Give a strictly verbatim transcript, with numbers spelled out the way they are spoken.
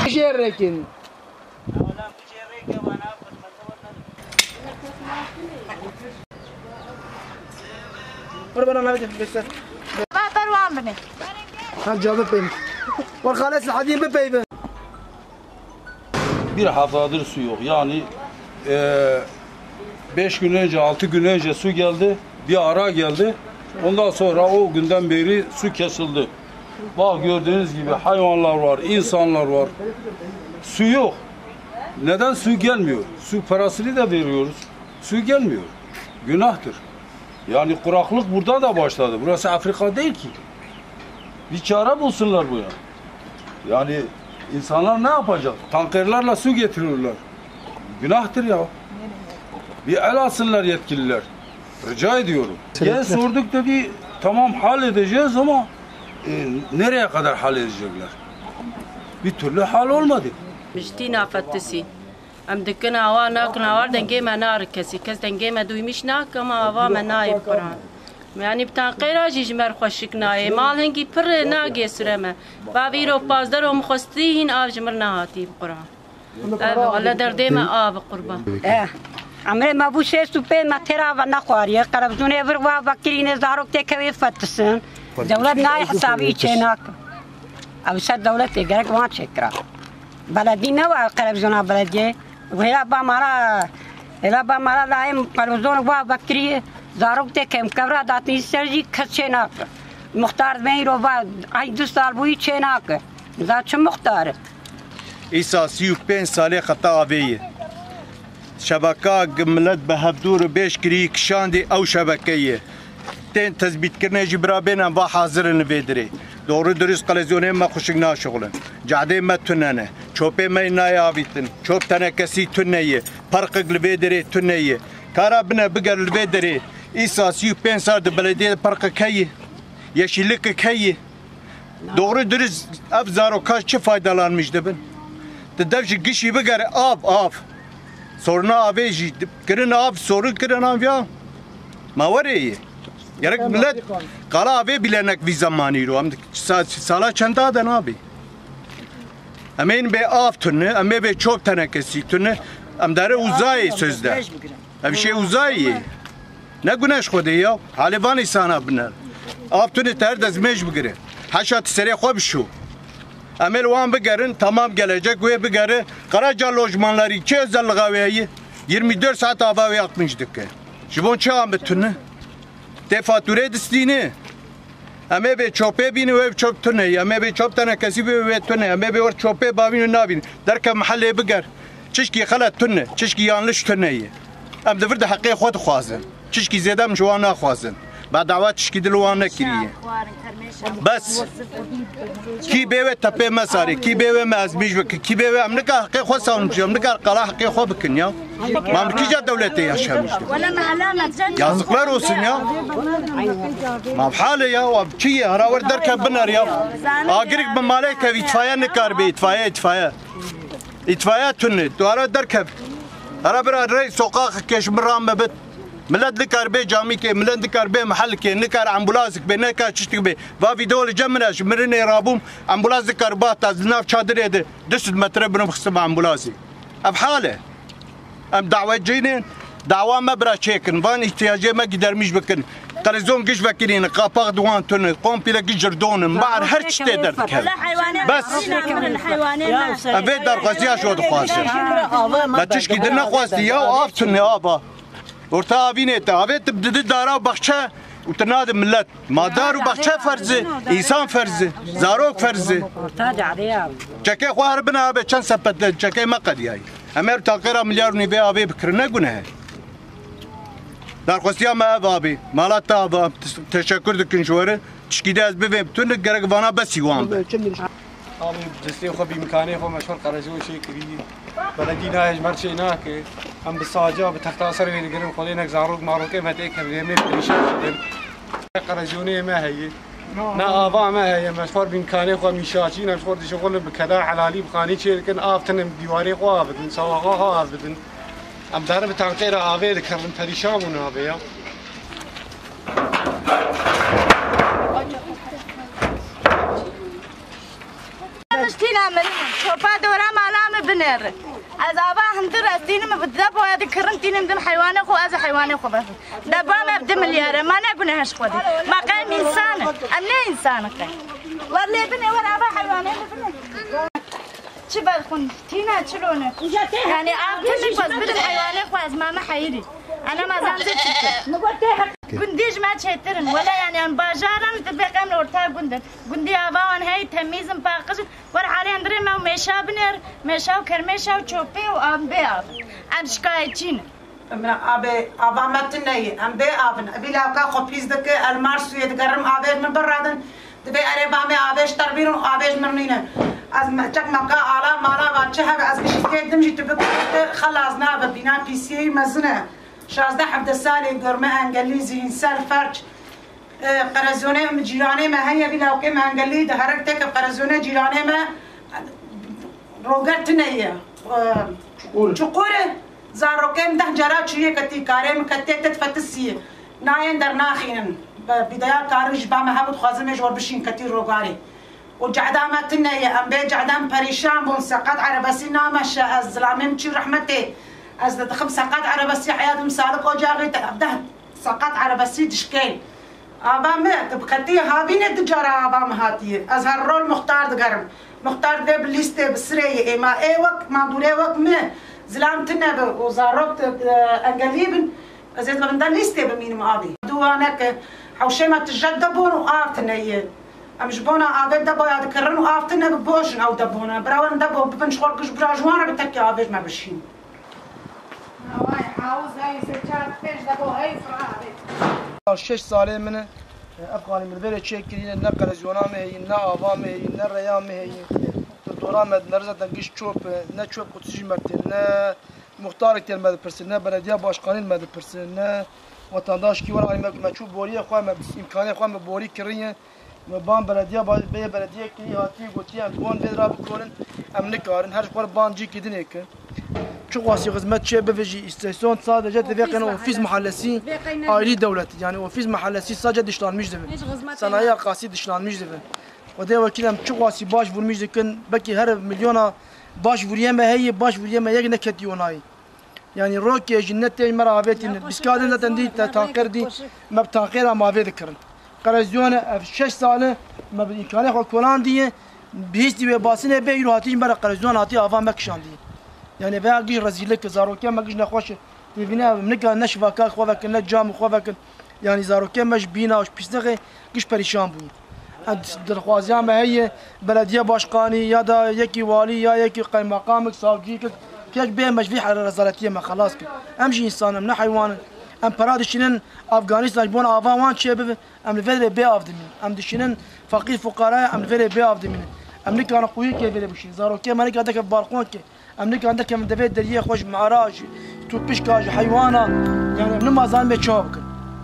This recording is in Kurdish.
Jêrekin. Qurban navê te bêser. Ba ber wan binê. Ha, cavab peyv. Wal xales hadî bi peyv. Bir haftadır su yok. Yani, e, beş gün önce, altı gün önce su geldi, bir ara geldi. Ondan sonra o günden beri su kesildi. Bak, gördüğünüz gibi hayvanlar var, insanlar var. Su yok. Neden su gelmiyor? Su parasını da veriyoruz. Su gelmiyor. Günahtır. Yani kuraklık burada da başladı. Burası Afrika değil ki. Bir çare bulsunlar buna. Yani insanlar ne yapacak? Tankerlerle su getiriyorlar. Günahtır ya. Bir el alsınlar yetkililer. Rica ediyorum. Gel sorduk dedi, tamam halledeceğiz ama, e, nereye kadar halledecekler? Bir türlü hal olmadı. Ji tîna fetisî. Em dikin awa nakin, awa dengê me nari kesî. Kes dengê me duymîş nake, ama awa me nayê bi Quran. Yanî bi tanqêra jî ji me re xweşik nayê. Mal hingî pir nagê sure me. Bavî îro pazdeh ro min xwestî hîn av ji mir nehatî bi Quran. Ev wele derdê me a bi qurban. Eh, emrê me bû şêst û pênc metre ava nexwariye. Qerevzûnê vir wa vekirîne zarok têkevê fetisin. Dewlet nayê hesabî çê nake. Ev ser dewletê gerek wan çêkira. Beledî ne wa qerevzûna belediyê. Hêla ba mala, hêla ba mala layê qerevzûn wa vekirî zarok têkem kevra datî ser jî kes çê nake. Muxtar me îro va ay du sal bûyî çê nake. Za çi muxtar e? Îsa sî û pênc salê xeta avê ye. Şebeka gi milet bi hevdû re bêş kirî kişandî ew şebeke ye. Tên tezbîtkirinê jî bira bên em va hazir in li vê dirê. Doğru dürüst qelezyonê me xuşik naşixulin. Cahdê me tune ne. Çopê me nayê avîtin. Çop tenekesî tune ye. Perqik li vê dirê tune ye. Kara bine biger li vê dirê. Îsa sî û pênc sal di belediyê de perqik heye. Yeşillikik heye. Doğru dürüst ev zaroka çi faydalanmış dibin? Di dev ji gişî bigere av, av. Soruna avê jî kirin av, sorun kirin av ya. Ma werê ye. Gerek millet qala avê bilenek vî zamanî ro. Em di sa-, sala çenda de nabî. Em ên bê av tune, em ê bê çop tenekesî tune. Em dere uzayê sözde. Ev şey uzayê. Ne güneş xwedê ya. Halê van îsana biner. Av tune ter dezmêj bigire. Heşa ti serê xwe bişo. Em ê li wan bigerin, tamam gelecek wê bigere. Karaca lojmanlarî çi özelliga wê heye? Yirmi dört saat ava wê akmîş dike. Ji bo çi an bi tune? Tê faturê distîne. Em ê bê çopê bîne, wê çop tune ye. Em ê bê çop tenekesî bê, wê tune. Em ê bê wer çopê bavîne nabîne. Derke mehellê biger. Çişkî xelet tune, çişkî yanlış tune ye. Em di vir de heqê xwe dixwazin. Çişkî zêde em ji wan naxwazin. Ba dawa çişkî dil wan nekiriye. Bes. Kî bê wê tepê me sarê, kî bê wê me ezmîş bikin, kî bê wê em nikar heqê xwe savun bikin, em nikar qala heqê xwe bikin ya. Ma em kîja dewletê yaşamış dikin? Yazıklar olsun ya. Ma hale ya, wa çi ye? Hara wer derke biner ya. Agirik bi malê kev, îtfaiye nikar bê, îtfaiye, îtfaiye. Îtfaiye tune, dara derkev. Hara bira rey soqaxekê ji min re me bit. Millet nikar bê camîkê, millet nikar bê mehelkê, nikar ambulasik bê, nikar çiştik bê. Va vîdeo li cem min e, ji mirinê rabûm, ambulas nikar ba ta di nav çadirê de du sed metre birim xistim ambulasê. Ev hal e. Em dawetcî ne, dawa me bira çêkin. Van îhtiyacê me gidermîş bikin. Qelizon giş vekirîne, qapax di wan tune, komple giş cirdon in, bar her tiştê derdikevin. Bes. Em vê darxwaziya ji we dixwazin. Me tişkî din nexwastî ya, av tune ava. Orta avînê te, avê tu didi dara û baxçe û tu nadi millet. Ma dar û baxçe ferz e, însan ferz e, zarok ferz e. Çekê xwe herin bine avê, çend sepet de çekê me qediyayî. Em her tanqêra milyar û nîvê avê bikirin, ne guneh e. Darxwestiya me ev abî, mala te ava, teşekkür dikin ji we re. Tişkî de ez bivêm, tu ne gerek vana besî wan be. Abî, destê xwe bîmkanê xwe me ji xwe qerezê xwe çêkirî. Beledî nayê ji me re çê nake. Em bi saca, bi texta ser wê digirin, xwedê nek zarok marokê me tê kevin, em ê perîşan dibin. Qerezyonê me heye. Ne ava me heye, me ji xwe bîmkanê xwe mîşaçîn, em ji xwe dişixulin bi keda helalî bi xanî çê dikin, av tinin dîwarê xwe av bidin, sawaxa xwe av bidin. Em dare bi tanqêra avê dikerin, perîşan bûn avê ya. Em ji tîna mirin, çopa dora mala min binêrin. Ez ava hundir ez tînim bi depoya dikirin, tînim dim heywanê xwe, ez û heywanê xwe bes. Depoya me bi du milyar e, ma ne guneh ji Xwedê. Ma qey em însan in? Em ne însan in qey? Wer lê binê, wer ava heywanê min binê. Çi berxwin, tîna çi lone? Yani av tişt bas bidim heywanê xwe, ez mame heyirî. Ana ma zan zê çi. Gundî ji me çêtir in. Wele yani em bajaran dibê qey em li orta gund in. Gundî ava wan hey temîz in, paqij in. Wer halê hundirê me û mêşa binêr, mêşa û kermêşa û çopê û em bê av. Em şikayetçî ne. Min abê, ava me tune ye. Em bê av in. Evî lawka xwe pîs dike, el mar sûyê digerim, avê min biradin. Divê erê ba me avê ji terbîn û avê ji min nîne. Ez me, çek me ka ala mala va çi hebe, ez giştê dim jî tu bikirte xelas nabe, bîna pîsiyê mezin e. Şazdeh hevdeh salê, gorme engelî, zîhinsel felç. E, qerezyonê min, cîranê me heye, vî lawkê me engelî, di herek têke qerezyonê cîranê me, e, roger tune ye. E, çuqur e. Çuqur e. Zarokê min deh cara çûye ketî, karê min ketê te difetisî. Nayên dernaxînin. Bi-, bîdeya karin ji ba me hebû, dixwazin me ji we bişîn ketî rogarê. Û cehda me tune ye, em bê cehda min perîşan bûn, seqet erebesî nameşe, ez zilamê min çû rehmetê. Ez dixim seqet erebesî, heyat min salik ocaxî te, deh seqet erebesî dişkên. Ava me, tu bi qetî havînê du cara ava me hatiye. Ez her rol muxtar digerim. Muxtar divê bi lîstê, bi sirê yê, ê ma ê wek, ma dûrê wek me, zilam tune bi û zarok tu, e, engelî bin. Ez ê di bin de lîstê bimînim avê. Dû wane ke hewşê me tije debûn û av tune ye. Em ji bona avê deboya dikirin û av tune bi boş in ew debûne. Bira wan debo bibin ji xwe giş bira ji wan re bi tekê avê ji me bişîn. Away, hawz, hey, sê, çar, pênc debo, hey, fira avê. Şeş salê min e, ev xanî min vêrê çêkirîne, ne qerezyona me heyî, ne ava me heyî, ne reya me heyî. Doktora me, ne zaten giş çop e, ne çop qutî jî me tê, ne Muxtarek tê li me dipirsin, ne belediya başkanî li me dipirsin, ne wetandaşkî were alî me ku me çû boriyê xwe, me îmkanê xwe me borî kiriye. Me ban belediya ba-, bê belediye kirî hatiye gotiye em ji wan vê ra bikonin, em nikarin, her ji xwe ban cîkî dinê kin. Çi xwasî xizmet çê bibe jî, îstasyon sadece divê qeyne ofîs mahallesî ayrî dewlet, yani ofîs mahallesî sadece dişlanmîş dibe. Sanayiya qasî dişlanmîş dibe. Xwedê wekîl em çi xwasî baş vurmîş dikin, belkî her milyona baş vuriye me heye, baş vuriye me yek neketiye onayî. Yani rokê jî ne tê me re avêtînin. Biskadin zaten dî te tanqêr dî, me bi tanqêra mavê dikirin. Qerezyone ev şeş sal e, me bi îmkanê xwe kolan diye, bihîstî wê basinê bê, îro hatî ji me re qerezyon hatî ava me kişandiye. Yani veya giş rezîlik, zarokê me giş nexweş e. Tê vîne ev nika ne şivaka xwe vekin, ne cam xwe vekin. Yani zarokê me ji bîna û ji pîsnixê giş perîşan bûye. Em dilxwaziya me heye, belediye başkanî ya da yekî walî ya yekî qeymeqamik, savcîkik, kek bê me ji vî rezaletiyê me xelas kir. Em jî însan in, em ne heywan in. Em pera dişînin Afganistan ji bona ava wan çêbibe, em li vê derê bê av dimînin. Em dişînin feqîr fuqara ye, em li vê derê bê av dimînin. Em nikarin quyûkê vê derê bişînin. Zarokê me nika dikeve balkonkê. Em nikan derkevin devê deriyê xwe ji mara, ji tûpişka, ji heywana, yani em nimazanin bê çawa bikin.